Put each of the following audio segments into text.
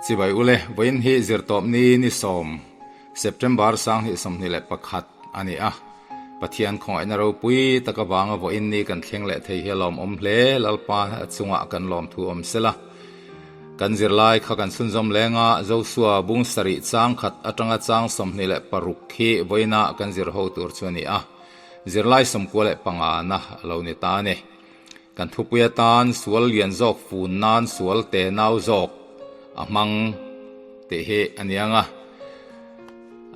Chibai ule, vawiin hi Zirtawpni ni sawm, September 2021 a ni a. Pathian khawngaihna ropui tak avanga vawiin ni kan thleng leh thei hi a lawmawm hle, Lalpa chungah kan lawmthu awm sela. Kan zirlai kha kan chhunzawm leng a, Josua bung sarih chang khat atanga chang 26 hi vawiina kan zir ho tur chu a ni a. Zirlai 95 na a lo ni ta a ni. Kan thupui atan sual lian zawk fun nan sual te nau zawk a hmang tih hi a ni ang a.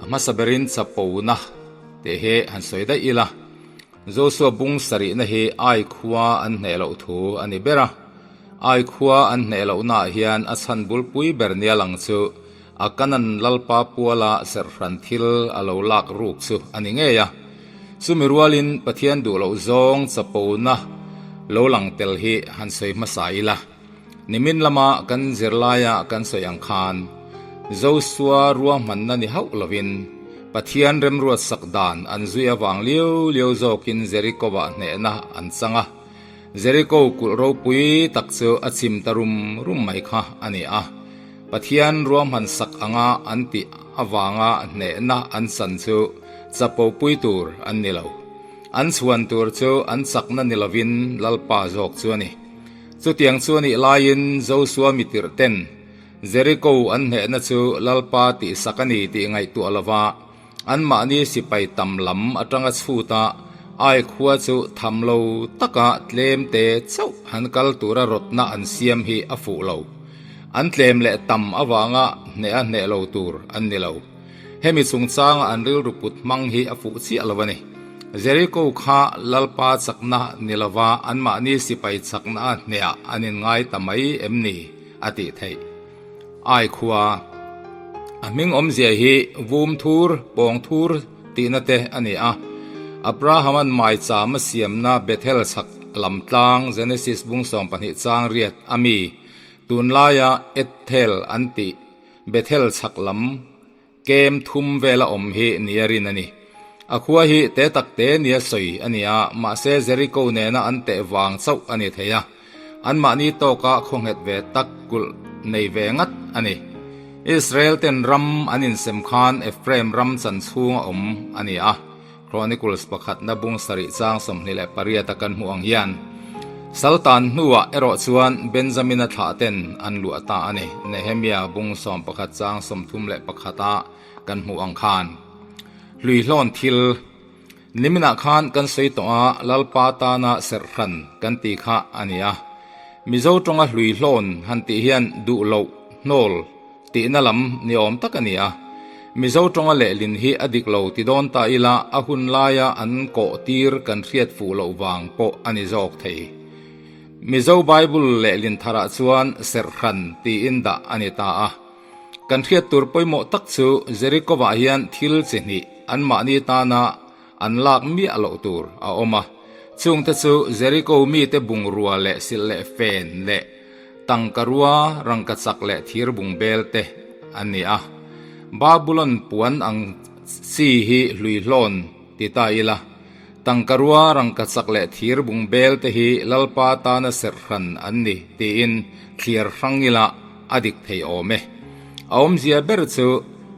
A hmasa berin chapona tih hi han sawi daih ila. Josua bung sarihna hi Ai khua an hneh loh thu a ni ber a. Ai khua an hneh lohnaah hian a chhan bulpui ber nia lang chu a Kanan Lalpa puala serhhran thil a lo lak ruk chu a ni ngei a. Chumi rualin Pathian duh loh zawng chapona lo lang tel hi han sawi hmasa ila. Nimin lama kan zirlaia kan sawi ang khan Josua ruahmanna ni hauh lovin Pathian remruat sak dan an zui avang liau liau zawkin Jeriko-ah hnehna an chang a. Jeriko kulh ropui tak chu a chim ta rum rum mai kha a ni a. Pathian ruahman sak anga an tih avanga hnehna an chan chu chapo pui tur an ni lo. An chhuan tur chu an chakna ni lovin Lalpa zawk chu a ni. Chutiang chu a nih laiin Josua mitirh ten Jeriko an hnehna chu Lalpa tihsak a ni tih ngaihtuah lova anmahni sipai tam lam atanga chhuta Ai khua chu tham lo taka tlem te chauh han kal tura rawtna an siam hi a fuh lo. An tlem leh tam avanga hneh a hneh lo tur an ni lo. Hemi chungchanga an rilru put hmang hi a fuh chiah lo a ni. Jeriko kha Lalpa chakna ni lova anmahni sipai chakna a hnehah an inngai ta mai em ni a tih theih. Ai khua a hming awmzia hi vum thur, pawng thur tihna te a ni a. Abraham-a'n maicham a siamna Bethel chhak lam tlang Genesis bung 12 chang riat a mi tunlaia Ethel an tih Bethel chhak lam kem thum vela awm hi nia rin a ni. A khua hi te tak te nia sawi a ni a, mahse Jericho nena an teh vang chauh a ni thei a. Anmahni tawka khaw nghet ve tak kulh nei ve ngat a ni. Israel ten ram an insem khan Ephraim ram chan chhunga awm a ni a. Chronicles pakhatna bung sarih chang 28 a kan hmuh ang hian, Saltan hnuah erawh chuan Benjamina thlah ten an luah ta a ni, Nehemia bung 11 chang 31 a kan hmuh ang khan. Hluihlawn thil Niminah khan kan sawi tawh a, Lalpa tana serhhran kan ti kha a ni a. Mizo tawnga hluihlawn han tih hian duh loh, hnawl, Tihna lam ni awm tak a ni a. Mizo tawnga lehlin hi a dik lo ti dawn ta ila a hun laia an kawh tir kan hriat fuh loh vang pawh a ni zawk thei. Mizo Bible lehlin tharah chuan serhhran tiin dah a ni ta a. Kan hriat tur pawimawh tak chu Jericho-ah hian thil chi hnih anmahni tana an lak miah loh tur a awm a. Chungte chu Jericho mite bungrua leh silh leh fen leh Tangka rua, rangka chak leh thir bung bel te an ni a. Babulon puan ang chi hi hluihlawn ti ta ila, tangka rua, rangka chak leh thir bung bel te hi Lalpa tana serhhran an ni tiin thliar hrang ila a dik thei awm e. A awmzia ber chu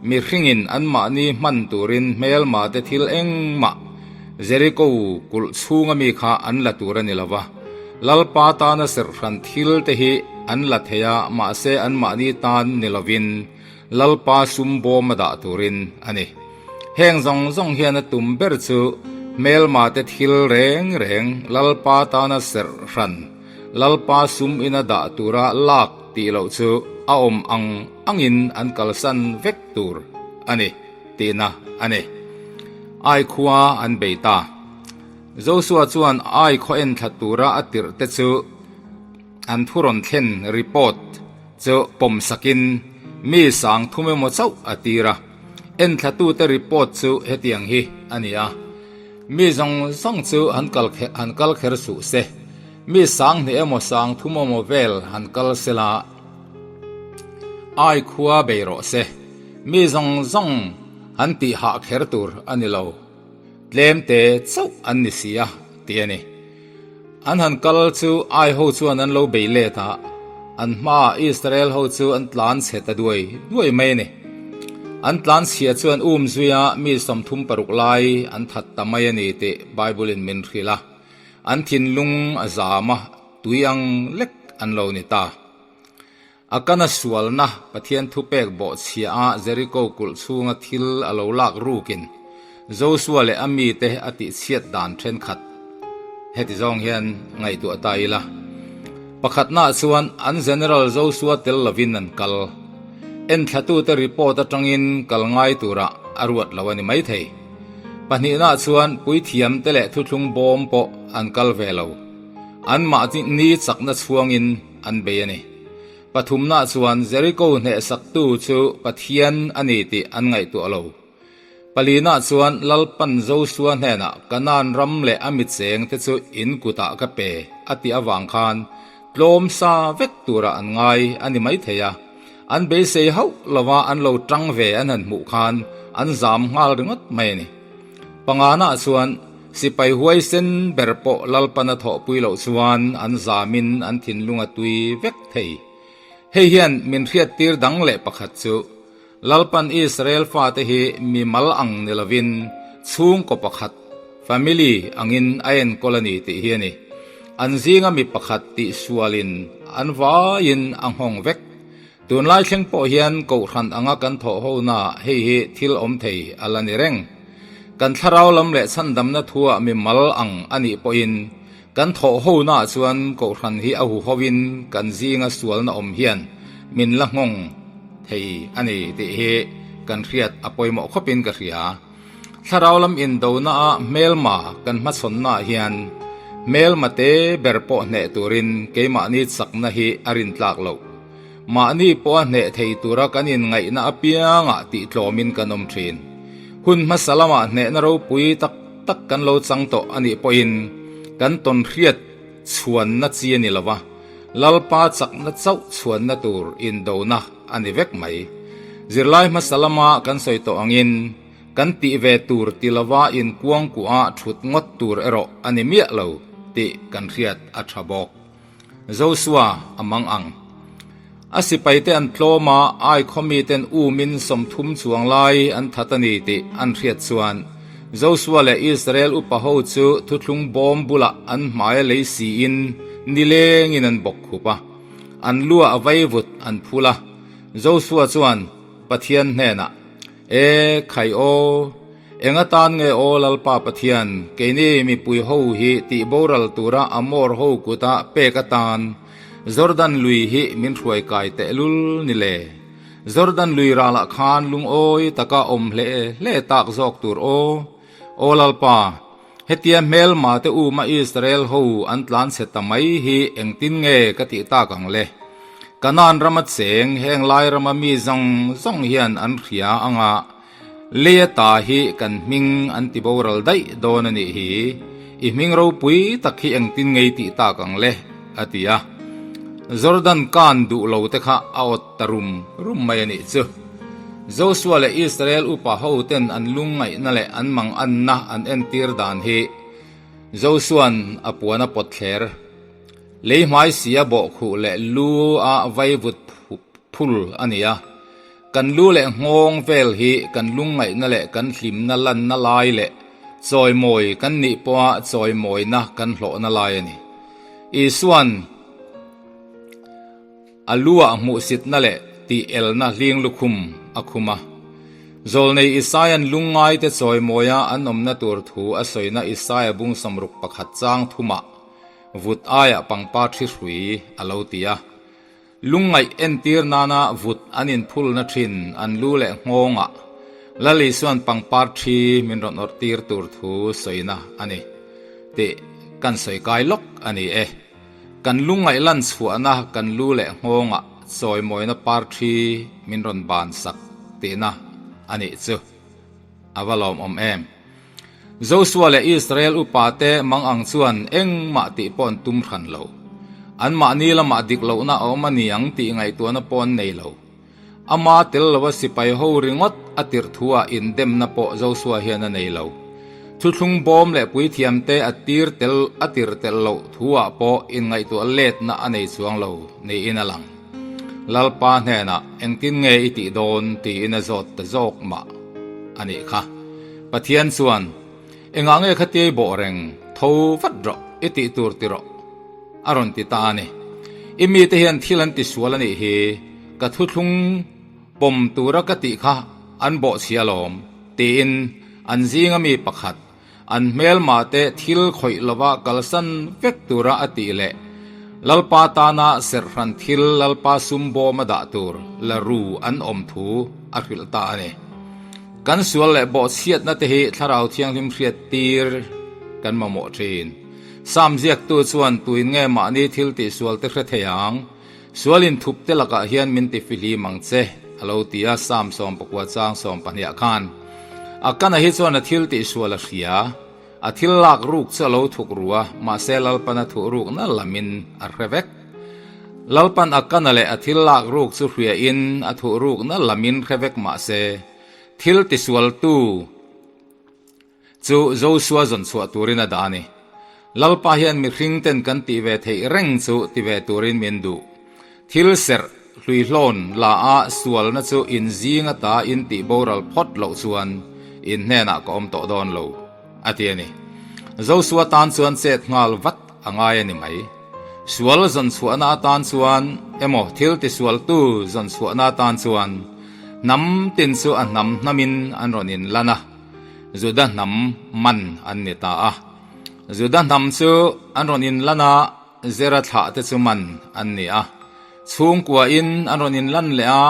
mihringin anmahni hman turin hmelma te thil engmah Jeriko kulh chhunga mi kha an la tur a ni lo va. Lalpa tana serhhran thil te hi an la thei a, mahse anmahni tan ni lovin Lalpa sum bawm a dah turin a ni. Heng zawng zawng hian a tum ber chu hmelma te thil reng reng Lalpa tana serhhran, Lalpa sum ina dah tura lak tih loh chu a awm ang angin an kalsan vek tur a ni tihna a ni. Ai khua an bei ta. Josua chuan ai khaw en thla tura a tirh te chu an thu rawn thlen report chu pawm sakin mi sang thum emaw chauh a tir a. En thlatute report chu hetiang hi a ni a, Mi zawng zawng chu han kal han kal kher suh se, mi sang hnih emaw sang thum emaw vel han kal sela ai khua bei rawh se, mi zawng zawng han tih hah kher tur a ni lo. Tlem te chauh an ni si a, tih a ni. An han kal chu ai ho chuan an lo bei let a, An hmaah Israel ho chu an tlan chhe ta duai duai mai a ni. An tlan chhia chuan um zuia mi 36 lai an that ta mai a ni tih Bible in min hrilh a. An thinlung a zam a, tui ang lek an lo ni ta. A kana sualna Pathian thupek bawhchhia a Jeriko kulh chhunga thil a lo lak rukin Josua leh a mite a tihchhiat dan thenkhat heti zawng hian ngaihtuah ta ila. Pakhatnaah chuan an General Josua tel lovin an kal. Enthlatute report atangin kal ngai turah a ruat lo a ni maithei. Pahnihnaah chuan puithiamte leh thuthlung bawm pawh an kal ve lo. Anmahni chakna chhuangin an bei a ni. Pathumnaah chuan Jeriko hnehsaktu chu Pathian a ni tih an ngaihtuah lo. Palinaah chuan Lalpan Josua hnenah Kanaan ram leh a michengte chu in kutah ka pe a tih avang khan tlawm sa vek turah an ngai a ni maithei a. An beisei hauh lova an lo tang ve an han hmuh khan an zam nghal ringawt mai a ni. Panganaah chuan sipai huaisen ber pawh Lalpan a thawhpui loh chuan an zamin an thinlung a tui vek thei. Hei hian min hriattir dang leh pakhat chu Lalpan Israel fate hi mi mal ang ni lovin chhungkaw pakhat, family, angin a enkawl a ni tih hi a ni. An zinga mi pakhat tihsualin an vaiin a nghawng vek. Tunlai thleng pawh hian kohhran anga kan thawh hona hei hi thil awm thei a la ni reng. Kan thlarau lam leh chhandamna thuah mi mal ang a nih pawhin kan thawh hona chuan kohhran hi a huhovin kan zinga sualna awm hian min la nghawng thei a ni tih hi kan hriat a pawimawh khawpin ka hria. Thlarau lam indonaah hmelma kan hmachhawnnaah hian hmelma te ber pawh hneh turin keimahni chakna hi a rintlak loh. Mahni pawha hneh thei tura kan inngaihna apiangah tihtlawmin kan awm thin. Hun hmasa lamah hnehna ropui tak tak kan lo chang tawh a nih pawhin kan tawnhriat chhuanna chi a ni lo va, Lalpa chakna chauh chhuanna tur indona a ni vek mai. Zirlai hmasa lama kan sawi tawh angin kan tih ve tur ti lova inkuangkuah thut ngawt tur erawh a ni miah lo tih kan hriat a tha bawk. Josua a mang ang. A sipaite an tlawm a, Ai khawmiten umin 30 chuang lai an that a ni tih an hriat chuan Josua leh Israel upa ho chu thuthlung bawm bulah an hmai a lei siin nilengin an bawk khup a. An lua a vaivut an phul a. Josua chuan Pathian hnenah, E khai aw, eng atan nge aw Lalpa Pathian, keini mipui ho hi tih boral tura Amor ho kuta pek atan Jordan lui hi min hruai kai tehlul ni le? Jordan lui ralah khan lungawi taka awm hle hle tak zawk tur aw, Aw Lalpa, hetia hmelma te uma Israel ho an tlan chhe ta mai hi engtin nge ka tih tak ang le? Kanaan rama cheng heng lai rama mi zawng zawng hian an hria anga leia ta hi kan hming an ti boral daih dawn a nih hi. I hming ropui tak hi engtin ngei tih tak ang le? a ti a. Jordan kan duh lo te kha a awt ta rum rum mai a nih chu. Josua leh Israel upa ho ten an lungngaihna leh an manganna an entir dan hi Josua'n a puan a pawt thler. Lei hmai si a bawhkhuh leh lu a vaivut phul a ni a. Kan lu leh nghawng vel hi kan lungngaihna leh kan hlimna lanna lai leh chawimawi kan nih pawha chawimawina kan hlawhna lai a ni. Isua'n A luah hmuhsitna leh tih elna hling lukhum a khum a. Zawlnei Isaia'n lungngaite chawimawia an awmna tur thu a sawina Isaia bung 61 chang thumah vut aiah pangpar thi hrui a lo ti a. Lungngaih entir nana vut an inphulna thin an lu leh nghawngah Lal Isua'n pangpar thi min rawn awrh tir tur thu sawina a ni tih kan sawi kai lawk a ni e. Kan lungngaih lan chhuahna kan lu leh nghawngah chawimawina par thi min rawn ban sak tihna a nih chu a va lawmawm em. Josua leh Israel upa te mang ang chuan engmah tih pawh an tum hran lo. Anmahni lamah dik lohna a awm a ni ang tih ngaihtuahna pawh an nei lo. Ama tel lova sipai ho ringawt a tirh thuah indemna pawh Josua hian a nei lo. Thuthlung bawm leh puithiamte a tir tel a tir tel loh thu-ah pawh inngaihtuah letna a nei chuang lo niin a lang. Lalpa hnenah engtin nge i tih dawn tiin a zawt ta zawk mah a nih kha. Pathian chuan, Engah nge khatiai bawh reng, tho vat rawh, i tih tur ti rawh, a rawn ti ta a ni. I mite hian thil an tisual a nih hi, ka thuthlung pawm tura ka tih kha an bawhchhia alawm, tiin an zinga mi pakhat, an hmelma te thil khawih lova kalsan vek tura a tih leh Lalpa tana serhhran thil Lalpa sum bawm a dah tur la ru an awm thu a hrilh ta a ni. Kan sual leh bawhchhiatna te hi Thlarau Thianghlim hriat tir kan mamawh thin. Sam ziaktu chuan tuin nge mahni thil tihsual te hre thei ang? Sual inthup te lakah hian min ti fihlim ang che, a lo ti a, Sam 19 chang 12 khan. A kana hi chuan a thil tihsual a hria. A thil lak ruk chu a lo thuk ru a, mahse Lalpan a thuh rukna lamin a hre vek. Lalpan a kana leh a thil lak ruk chu hriain a thuh rukna lamin hre vek mahse, thil tisualtu chu Josua zawn chhuah turin a dah a ni. Lalpa hian mihring ten kan tih ve theih reng chu ti ve turin min duh. Thil serh hluihlawn la a sualna chu in zing ata in tih boral phawt loh chuan in hnenah ka awm tawh dawn lo, a ti a ni. Josua tan chuan chet nghal vat a ngai a ni mai. Sual zawn chhuahna atan chuan emaw thil tisualtu zawn chhuahna atan chuan hnam tin chu a hnam hnamin an rawn inlan a, Juda hnam man an ni ta a. Juda hnam chu an rawn inlan a, Zera thlah te chu man an ni a. Chhungkuain an rawn inlan leh a,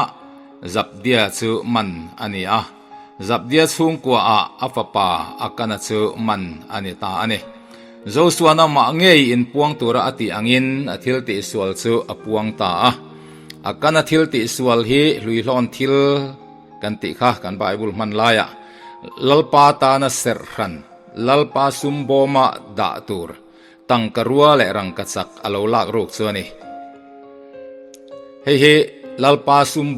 Zabdia chu man a ni a. Zabdia chhungkuaah a fapa Akana chu man a ni ta a ni. Josua'n amah ngei inpuang tura a tih angin a thil tihsual chu a puang ta a. Akana thil tihsual hi hluihlawn thil kan tih kha kan Bible hman laiah Lalpa tana serh hran, Lalpa sum bawma dah tur, tangka rua leh rangka chak a lo lak ruk chu a ni. Hei hi Lalpa sum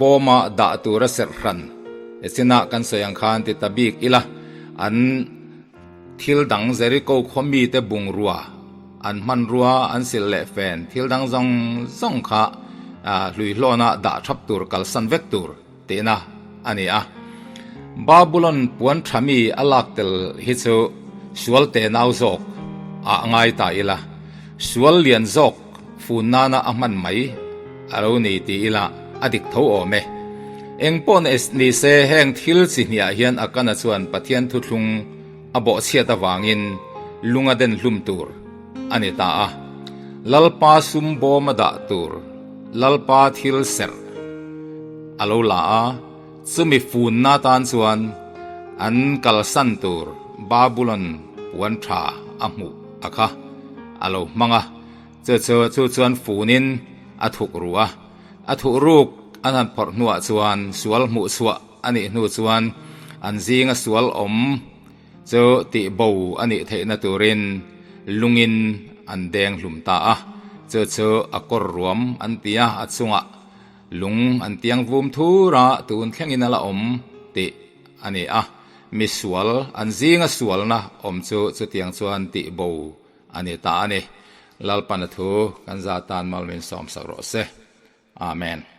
bawma dah tura serh hran e chinah kan sawi ang khan ti ta bik ila an Thil dang Jeriko khaw mite bungrua, an hmanrua, an silh leh fen, thil dang zawng zawng kha hluihlawnah dah thap tur, kalsan vek tur tihna a ni a. Babulon puan tha mi a lak tel hi chu sual tenau zawk ah ngai ta ila, sual lian zawk fun nana a hman mai a lo ni ti ila a dik tho awm e. Eng pawh ni se heng thil chi hniah hian Akana chuan Pathian thuthlung a bawhchhiat avangin lung a den hlum tur a ni ta a. Lalpa sum bawm a dah tur Lalpa thil serh a lo la a, chumi funna tan chuan an kalsan tur Babulon puan tha a hmuh a kha a lo hmang a. Chu chu chu chuan funin a thuk ru a, a thuh ruk an han phawrh hnuah chuan sual hmuh chhuah a nih hnu chuan an zinga sual awm chu tih bo a nih theihna turin lungin an deng hlum ta a, chu chu a kawr ruam an ti a, a chungah lung an tiang vum thur a, tun thlengin a la awm tih a ni a, misual an zinga sualna awm chu chutiang chuan tih bo A ni ta a ni. Lalpan a thu kan za tan mal min sawmsak rawh se. Amen.